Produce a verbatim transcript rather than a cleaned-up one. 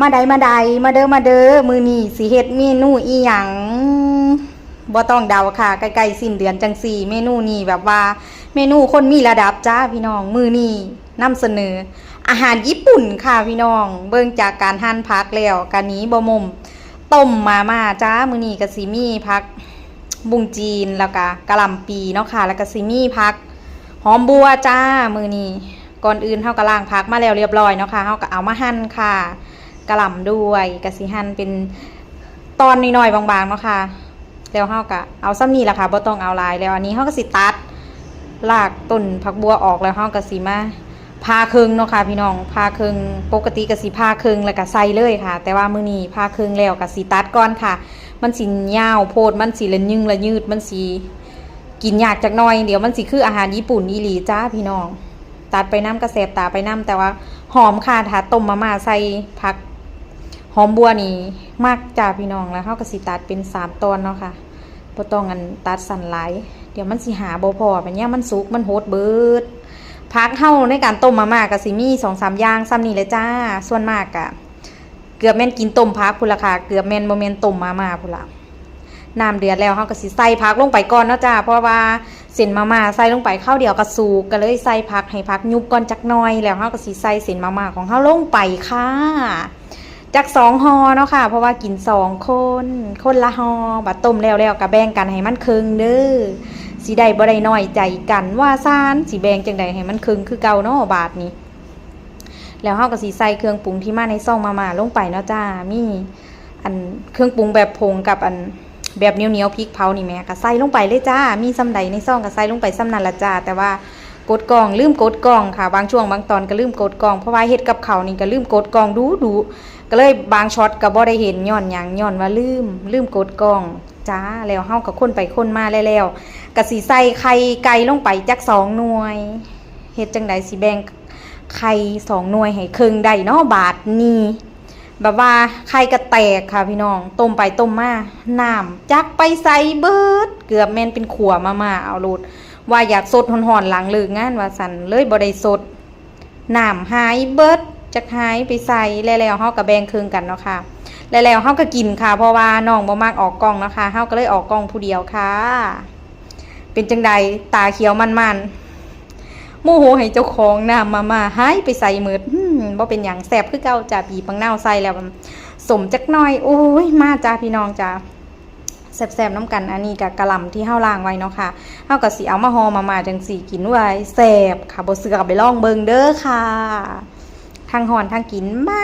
มาใดมาใด มาเด้อมาเด้อ มื้อนี้สิเฮ็ดเมนูอีหยัง บ่ต้องเดาค่ะ ใกล้ๆสิ้นเดือนจังซี่ เมนูนี้แบบว่า เมนูคนมีระดับจ้าพี่น้อง มื้อนี้นำเสนอ อาหารญี่ปุ่นค่ะพี่น้อง เบิ่งจากการหั่นผักแล้วกะหนีบ่ม่ม ต้มมาม่าจ้า มื้อนี้กะสิมีผักบุ้งจีน แล้วกะกะหล่ำปีเนาะค่ะ แล้วกะสิมีผักหอมบัวจ้า มื้อนี้ ก่อนอื่นเฮากะล้างผักมาแล้วเรียบร้อยเนาะค่ะ เฮากะเอามาหั่นค่ะ กะหล่ำด้วย กะสิหั่นเป็นตอนน้อยๆบางๆเนาะค่ะ แล้วเฮากะเอาส่ำนี้ล่ะค่ะ บ่ต้องเอาหลาย แล้วอันนี้เฮากะสิตัดรากต้นผักบัวออก แล้วเฮากะสิมาผ่าครึ่งเนาะค่ะพี่น้อง ผ่าครึ่ง ปกติกะสิผ่าครึ่งแล้วกะใส่เลยค่ะ แต่ว่ามื้อนี้ผ่าครึ่งแล้วกะสิตัดก่อนค่ะ มันสิยาวโพด มันสิระยึงระยืด มันสิกินยากจักหน่อย เดี๋ยวมันสิคืออาหารญี่ปุ่นอีหลีจ้าพี่น้อง ตัดไปนำกะแสบตาไปนำ แต่ว่าหอมค่ะ ถ้าต้มมาม่าใส่ผักหอมบัวนี่มักจ้าพี่น้อง แล้วเฮากะสิตัดเป็นสามตอนเนาะค่ะ บ่ต้องอันตัดสั้นหลาย เดี๋ยวมันสิหาบ่พ้อ บัดยามมันสุกมันหดเบิด ผักเฮาในการต้มมาม่ากะสิมีสองสามอย่างส่ำนี้แหละจ้า ส่วนมากกะ เกือบแม่นกินต้มผักพุ้นล่ะค่ะ เกือบแม่นบ่แม่นต้มมาม่าพุ้นล่ะ น้ำเดือดแล้วเฮากะสิใส่ผักลงไปก่อนเนาะจ้า เพราะว่าเส้นมาม่าใส่ลงไปคราวเดียวกะสุก กะเลยใส่ผักให้ผักยุบก่อนจักหน่อย แล้วเฮากะสิใส่เส้นมาม่าของเฮาลงไปค่ะ จักสองห่อเนาะค่ะ เพราะว่ากินสองคน คนละห่อ บัดต้มแล้วแล้วกะแบ่งกันให้มันครึ่งเด้อ สิได้บ่ได้น้อยใจกัน ว่าซาน สิแบ่งจั่งใดให้มันครึ่งคือเก่าเนาะบาดนี้ แล้วเฮากะสิใส่เครื่องปรุงที่มาในซองมาม่าลงไปเนาะจ้า มีอันเครื่องปรุงแบบผงกับอันแบบเหนียวๆ พริกเผานี่แหม กะใส่ลงไปเลยจ้า มีส่ำใดในซองกะใส่ลงไปส่ำนั้นล่ะจ้า แต่ว่ากดกล้อง ลืมกดกล้องค่ะ บางช่วงบางตอนกะลืมกดกล้อง เพราะว่าเฮ็ดกับข้าวนี่กะลืมกดกล้องดูดู กะเลยบางช็อตกะบ่ได้เห็น ย้อนหยัง ย้อนว่าลืม ลืมกดกล้องจ้า แล้วเฮากะคนไปคนมาแล้วๆ กะสิใส่ไข่ไก่ลงไปจักสองหน่วย เฮ็ดจั่งใดสิแบ่งไข่สองหน่วยให้ครึ่งได้เนาะบาดนี้ แบบว่าไข่กะแตกค่ะพี่น้อง ต้มไปต้มมา น้ำจักไปใสเบิด เกือบแม่นเป็นขั่วมาม่าเอาโลด ว่าอยากสดฮ้อนๆหลังเลิกงานว่าซั่น เลยบ่ได้สด น้ำหายเบิด จักหายไปใส แล้วๆเฮากะแบ่งครึ่งกันเนาะค่ะ แล้วๆเฮากะกินค่ะ เพราะว่าน้องบ่มักออกกล้องเนาะค่ะ เฮากะเลยออกกล้องผู้เดียวค่ะ เป็นจั่งใด ตาเขียวมันๆ โมโหให้เจ้าของ น้ำมาม่าหายไปใสเมิด อืม บ่เป็นหยัง แซ่บคือเก่าจ้า บีบบักนาวใส่แล้ว ส้มจักหน่อย โอ้ย มาจ้าพี่น้องจ้า แซ่บๆนำกัน อันนี้กะกะหล่ำที่เฮาล้างไว้เนาะค่ะ เฮากะสิเอามาห่อมาม่าจั่งซี้กิน เว้ย แซ่บค่ะ บ่เชื่อกะไปลองเบิ่งเด้อค่ะ ทั้งฮ้อนทั้งกิน มา